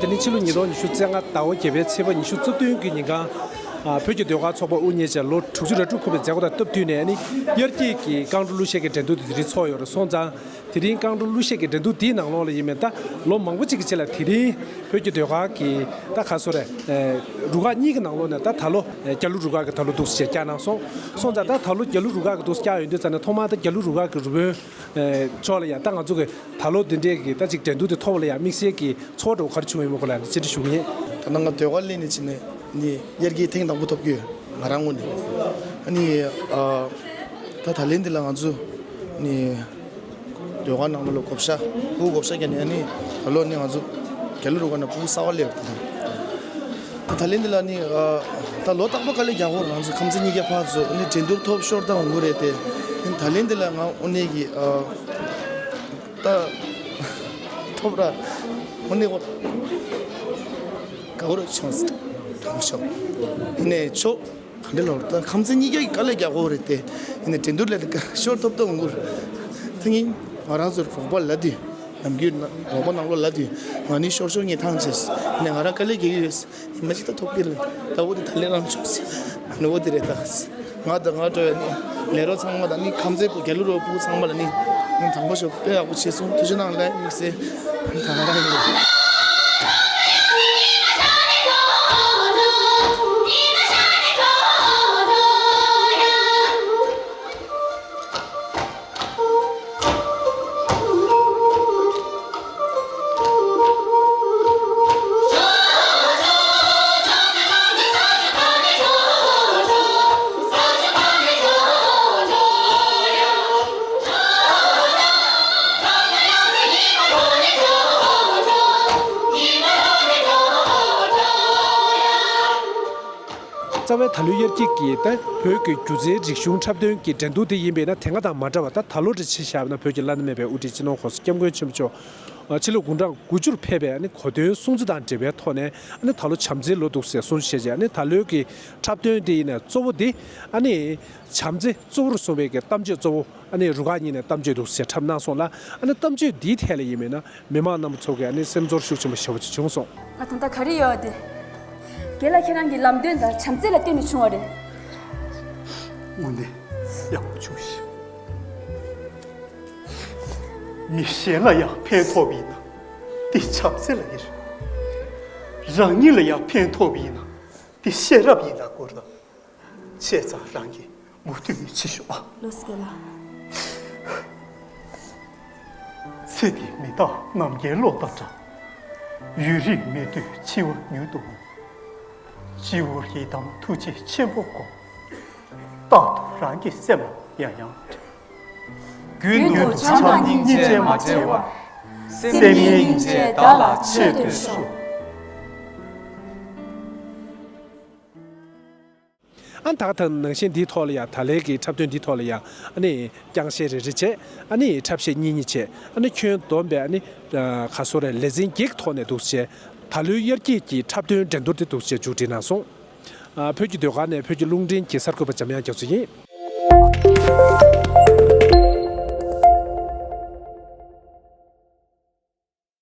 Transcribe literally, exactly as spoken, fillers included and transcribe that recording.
དེ་ནི་ཕྱི་ལོ་ཉིས་སྟོང་ཉི་ཤུ་རྩ་ལྔ་ཟླ་བ་བརྒྱད་པའི་ཚེས་པ་ཉི་ཤུ་རྩ་བདུན་གྱི་ཉིན་གང་། ཨ། བོད་ཀྱི་ཟློས་གར་ཚོགས་པ་དབུ་བརྙེས་བྱས་ལོ་དྲུག་ཅུ་རེ་དྲུག་འཁོར་བའི་མཛད་སྒོ་དང་སྟབས་བསྟུན་ནས། ཨ་ནི་དབྱར་སྐྱིད་ཀྱི་རྐང་བྲོ་གླུ་གཞས་ཀྱི་འགྲན་བསྡུར་དེ་དེ་རིང་ཚོགས་ཡོད་རེད། སོང་ཙང་དེ་རིང་རྐང་བྲོ་གླུ་གཞས་ཀྱི་འགྲན་བསྡུར་དེའི་ནང་ལོགས་ལ་ཡིན་མིན། ད་ལོ་མང་པོ་ཅིག་གི་རྗེས་ལ་དེ་རིང་བོད་ཀྱི་ཟློས་གར་གྱི་ད་ག་སོ་རེད། ཨེ། རུ་ཁག་གཉིས་ཀྱི་ནང་ལོགས་ནས་ད་ད་ལོ་རྒྱ་ལོ་རུ་ཁག་གིས་ད་ལོ་འདུག་སེ་བསྐྱངས་གནང་སོང་། སོང་ཙང་ད་ད་ལོ་རྒྱ་ལོ་རུ་ཁག་གིས་འདུག་སེ་བསྐྱངས་ཡོང་དུས་ཙ་ནས། ཐོག་མར་ད་རྒྱ་ལོ་རུ་ཁག་གི་རུ་དཔོན། ཨེ། མཆོག་ལ་ཡང་ད་ང་ཚོ་གི་ད་ལོ་འདི་འདྲའི་གི་ད་ཅིག་འགྲན་བསྡུར་དེ་ཐོབ་པ་ལ་ཡང་དམིགས་བསལ་གྱི་ཚོར་བ་འདྲ་བོ་ག་རེ་བྱུང་ཡོད་མེད་སྐོར་ལ་ཡང་ཅིག་འདྲི་ཞུ་གི་ཡིན། ད་ནང་ང་ཟློས་གར་ལེན་ནས་ཕྱིན་ནས་ནི་དབྱར་སྐྱིད་ཐེངས་དང་པོ་ཐོབ་ཀྱི་ཡོད། ང་རང་ངོས་ནས། ཨ་ནི། ཨ། ད་ད་ལན་འདི་ལ་ང་ཚོ་ནི། ཟློས་གར་ནང་ལོགས་ལ་བགོ་བཤའ། ཕྲུ་གུ་བགོ་བཤའ་བརྒྱབ་ནས། ཨ་ནི་ད་ལོ་ནི་ང་ཚོ་རྒྱ་ལོ་རུ་ཁག་ནས་ཕྲུ་གུ་གསར་པ་སླེབས་ཡོད། ད་ད་ལན་འདི་ལ་ནི། ཨ། ད་ལོ་རྟག་པར་དཀའ་ལས་རྒྱག་གི་ཡོད་རེད། ང་ཚོ་ཁམས་ཚན་གཉིས་ཀ་ཕར་ཚུར་ནི་འགྲན་བསྡུར་ཐོབ་ཤོར་ད་འོང་གི་རེད་དེ། ཨ་ནི་ད་ལན་འདི་ལ་ང་དངོས་གནས་ཀྱི། ཨ། ད་ཐོབ་ར། དངོས་གནས་ཁོ་དགའ་པོ་རུ་བྱུང་། དྲང་པོ་ཤོད། ཡིན་ནའི་ཆོག་ག་འདྲ་ལབ་རེད། ད་ཁམས་ཚན་གཉིས་ཀ་གིས་དཀའ་ལས་རྒྱག་གི་ཡོད་རེད་དེ། ཡིན་ནའི་འགྲན་བསྡུར་ལས་ད་ཤོར་ཐོབ་ཐོབ་འོང་གི་རེད། ད་ངས་ང་རང་ཚོར་རོགས་པ་ལབ་དུས། ནམ་རྒྱུན་ན་རོགས་པ་ནང་ལོགས་ལབ་དུས། ང་ནི་ཤོར་ཤོར་ངས་ཐང་ཆད། ཡིན་ནའི་ང་རང་དཀའ་ལས་རྒྱག་གི་ཡོད། ཡིན་ན་ཅིག་ད་ཐོབ་ཀྱི་རེད། ད་འོ་དེ་ད་ལན་རང་བྱུང་ཟེར། ཨ་ནི་འོ་དེ་རེད་ད། ང་དང་ང་འདྲ་བའི་ནི་ལས་རོགས་ཚང་མ་དང་ནི་ཁམས་ཚན་རྒྱ་ལོ་རུ་ཁག་ཕྲུ་གུ་ཚང་མ་ལ་ནི་ཨ་ནི་དྲང་པོ་ཤོད། དཔེ་ཡག་པོ་བྱས་སོང་། ཐུགས་རྗེ་གནང་། ལེགས་སོ། ད་ང་རང་ཡིན། རྩ་བའི་ད་ལོའི་དབྱར་སྐྱིད་ཀྱི་ད་བོད་ཀྱི་སྒྱུ་རྩལ་རིག་གཞུང་འཁྲབ་སྟོན་གྱི་འགྲན་བསྡུར་དེ་ཡིན་པས་ན། དེ་སྔ་དང་མ་འདྲ་བ། ད་ད་ལོ་འདྲ་ཆ་བཞག་ན། བོད་ཀྱི་བླ་ན་མེད་པའི་དབུ་ཁྲིད་སྤྱི་ནོར་༸གོང་ས་༸སྐྱབས་མགོན་ཆེན་པོ་མཆོག་ཕྱི་ལོ་དགུང་གྲངས་དགུ་བཅུར་ཕེབས་པའི་ཨ་ནི་གོ་སྟོན་སྲུང་བརྩི་དང་འབྲེལ་བའི་ཐོག་ནས། ཨ་ནི་ད་ལོ་བྱམས་བརྩེའི་ལོ་འདུག་ཟེར་གསུང་བཤད་བྱས། ཨ་ནི་ད་ལོའི་གི་འཁྲབ་སྟོན་དེ་ཡིན་ནའི་གཙོ་བོ་དེ། ཨ་ནི་བྱམས་བརྩེ་གཙོ་བོར་བཟུང་བའི་གི་གཏམ་བརྗོད་གཙོ་བོ། ཨ་ནི་རུ་ཁག་གཉིས་ནས་གཏམ་བརྗོད་འདུག་ཟེར་འཁྲབ་གནང་སོང་ལ། ཨ་ནི་གཏམ་བརྗོད་འདིའི་ཐད་ལ་ཡིན་མིན་ན། མི་མང་རྣམ་པ་ཚོ་གིས་ཨ་ནི་སེམས་ཚོར་ཤུགས་ཆེན་པོ་ཞེ་པོ་ཅིག་བྱུང་སོང་། ང་ད་ལྟ་ག་རེ་ཡོད་དེ། རྒན་ལགས་ཁྱེད་རང་གི་ལམ་སྟོན་དང་བྱམས་བརྩེ་ལ་བརྟེན་ནས་བྱུང་བ་རེད། དངོས་གནས་ཡག་པོ་བྱུང་ཤག་མི་གཞན་ལ་ཡང་ཕན་ཐོགས་པ་ཡིན་ན་དེ་བྱམས་བརྩེ་ལབ་ཀྱི་རེད། རང་ཉིད་ལ་ཡང་ཕན་ཐོགས་པ་ཡིན་ན་དེ་ཤེས་རབ་ཡིན་ལབ་དགོས་རེད། བྱས་ཙང་རང་གིས་མུ་མཐུད་ནས་བྱེད་ཤོག་ཨ། ལགས་སོ་རྒན་ལགས། ཚེ་འདིའི་མི་རྟག་ནམ་མཁའི་གློག་དང་འདྲ། ཡུན་རིང་མི་སྡོད་འཆི་བ་མྱུར་དུ་འོང་། སྤྱི་བོར་ཡི་དམ་ཐུགས་རྗེ་ཆེན་པོ་བསྒོམ། རྟག་ཏུ་རང་གི་སེམས་ལ་ཡང་ཡང་དྲན། རྒྱུན་དུ་བྱམས་དང་སྙིང་རྗེ་མ་བྲལ་བར། སེམས་ངན་སྙིང་རྗེ་བདག་ལ་ཆེད་དུ་ཞུགས། ཨ་ནི་ད་ག་དང་ནང་བཞིན་འདིའི་ཐོག་ལ་ཡང་། ད་ལན་གྱི་འཁྲབ་སྟོན་འདིའི་ཐོག་ལ་ཡང་། ཨ་ནི་རྐྱང་གཞས་རེ་རེ་བྱས། ཨ་ནི་འཁྲབ་གཞས་གཉིས་གཉིས་བྱས། ཨ་ནི་ཁྱོན་བསྡོམས་པས་ཨ་ནི་ག་སོ་རེ་ལེ་ཚན་བརྒྱད་ཀྱི་ཐོག་ནས་འདུག་བྱས། ད་ལོའི་དབྱར་སྐྱིད་ཀྱི་འཁྲབ་སྟོན་འགྲན་བསྡུར་དེ་འདུག་བྱས་མཇུག་སྒྲིལ་གནང་སོང་། ཨ། བོད་ཀྱི་ཟློས་གར་ནས་བོད་ཀྱི་རླུང་འཕྲིན་གྱི་གསར་འགོད་པ་འཇམ་དབྱངས་རྒྱ་མཚོ་ཡིན།